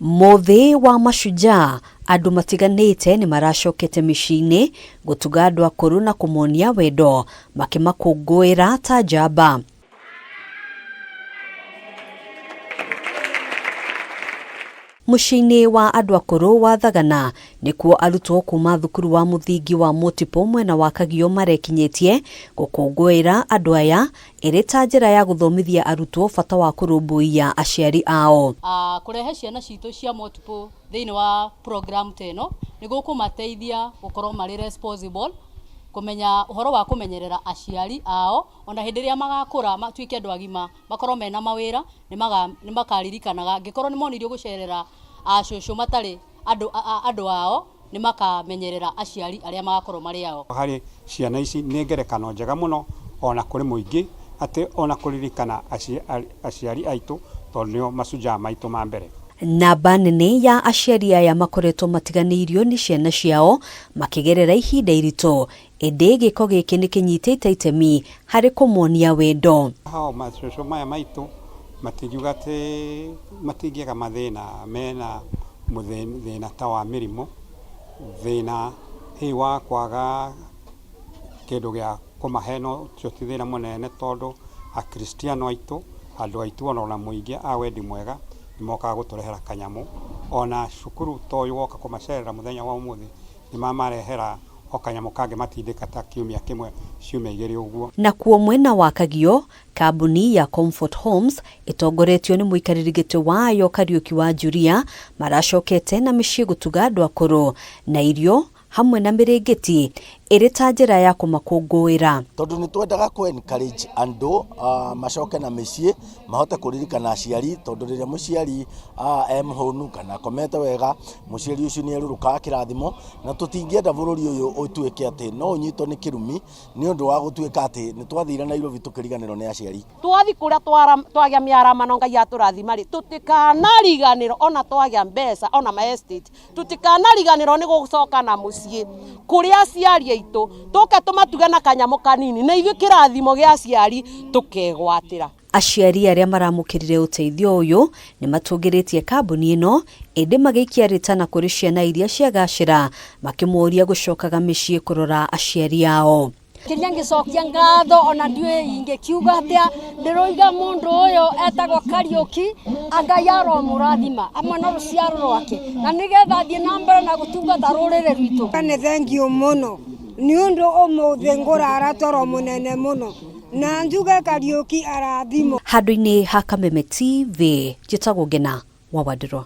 Mũthĩ wa Mashujaa, andũ matiganĩte nĩ maracokete mĩciĩ-inĩ gũtuga andũ akũrũ na kũmonia wendo makĩmakũngũĩra ta njamba. Mũciĩ-inĩ wa andũ akũrũ wa Thagana nĩkuo arutwo kuma thukuru wa mũthingi wa Multiple mwena wa Kagio marekinyĩtie gũkũngũĩra andũ aya ĩrĩ ta njĩra ya gũthomithia arutwo bata wa kũrũmbũiya aciari ao. Kũrehe ciana citũ cia Multiple thĩinĩ wa program ta ĩno nĩ gũkũmateithia gũkorwo marĩ responsible, kũmenya ũhoro wa kũmenyerera aciari ao ona hĩndĩ ĩrĩa magakũra matuĩke andũ agima makorwo mena mawĩra nĩ makaririkanaga angĩkorwo nĩ monirio gũcerera acũcũ matarĩ andũ ao nĩ makamenyerera aciari arĩa magakorwo marĩ ao. Harĩ ciana ici nĩ ngerekano njega mũno ona kũrĩ mũingĩ atĩ ona kũririkana aciari aitũ tondũ nĩo mashujaa maitũ ma mbere. Namba nene ya aciari aya makoretwo matiganĩirio nĩ ciana ciao makĩgerera ihinda iritũ, ĩndĩ gĩko gĩkĩ nĩ kĩnyitĩte itemi harĩ kũmonia wendo. Hao macũcũ maya maitũ matingiuga atĩ matingĩaga mathĩna mena thĩna ta wa mĩrimũ, thĩna hihi wa kwaga kĩndũ gĩa kũmahe no ũcio ti thĩna mũnene tondũ akristiano aitũ, andũ aitũ ona mũingĩ a wendi mwega nĩ mokaga gũtũrehera kanyamũ. Ona cukuru ta ũyũ woka kũmacerera mũthenya wa ũmũthĩ nĩ mamarehera o kanyamũ kangĩmatindĩka ta kiumia kĩmwe ciumia igĩrĩ ũguo. Nakuo mwena wa Kagio, kambuni ya Comfort Homes ĩtongoretio nĩ mũikarĩri gĩtĩ wayo Kariũki wa Juria maracokete na mĩciĩ gũtuga andũ akũrũ na irio hamwe na mĩrĩngĩti ĩrĩ ta njĩra ya kũmakũngũĩra. Tondũ nĩ twendaga kũ encourage andũ macoke na mĩciĩ mahote kũririkana aciari, tondũ rĩrĩa mũciari e mũhũnu kana akomete wega, mũciari ũcio nĩ erũrũkaga kĩrathimo, na tũtingĩenda bũrũri ũyũ ũtuĩke atĩ no ũnyitwo nĩ kĩrumi nĩ ũndũ wa gũtuĩka atĩ nĩ twathire Nairobi tũkĩriganĩrwo nĩ aciari. Twathi kũrĩa twagĩa mĩaramano Ngai atũrathima rĩ, tũtikanariganĩrwo ona twagĩa mbeca ona ma estate, tũtikanariganĩrwo nĩ gũcoka na mũciĩ kũrĩ aciari aitũ, tũke tũmatuge na kanyamũ kanini na ithuĩ kĩrathimo gĩa aciari tũkegwatĩra. Aciari arĩa maramũkĩrire ũteithio ũyũ nĩ matũngĩrĩtie kambuni ĩno ĩndĩ magĩikia rĩtana kũrĩ ciana iria ciagacĩra makĩmoria gũcokaga mĩciĩ kũrora aciari ao. Kĩrĩa ngĩcokia ngatho ona ndiũĩ ingĩkiuga atĩa, ndĩroiga mũndũ ũyũ etagwo Kariũki, Ngai aromũrathima hamwe na rũciaro rwake na nĩgetha athiĩ na mbere na gũtungata rũrĩrĩ rwitũ. Nĩ thengiũ mũno nĩ ũndũ ũmũthĩ ngũrara toro mũnene mũno na njuge Kariũki arathimwo. Handũ-inĩ ha Kameme TV, njĩtagwo Ngena wa Wandirwa.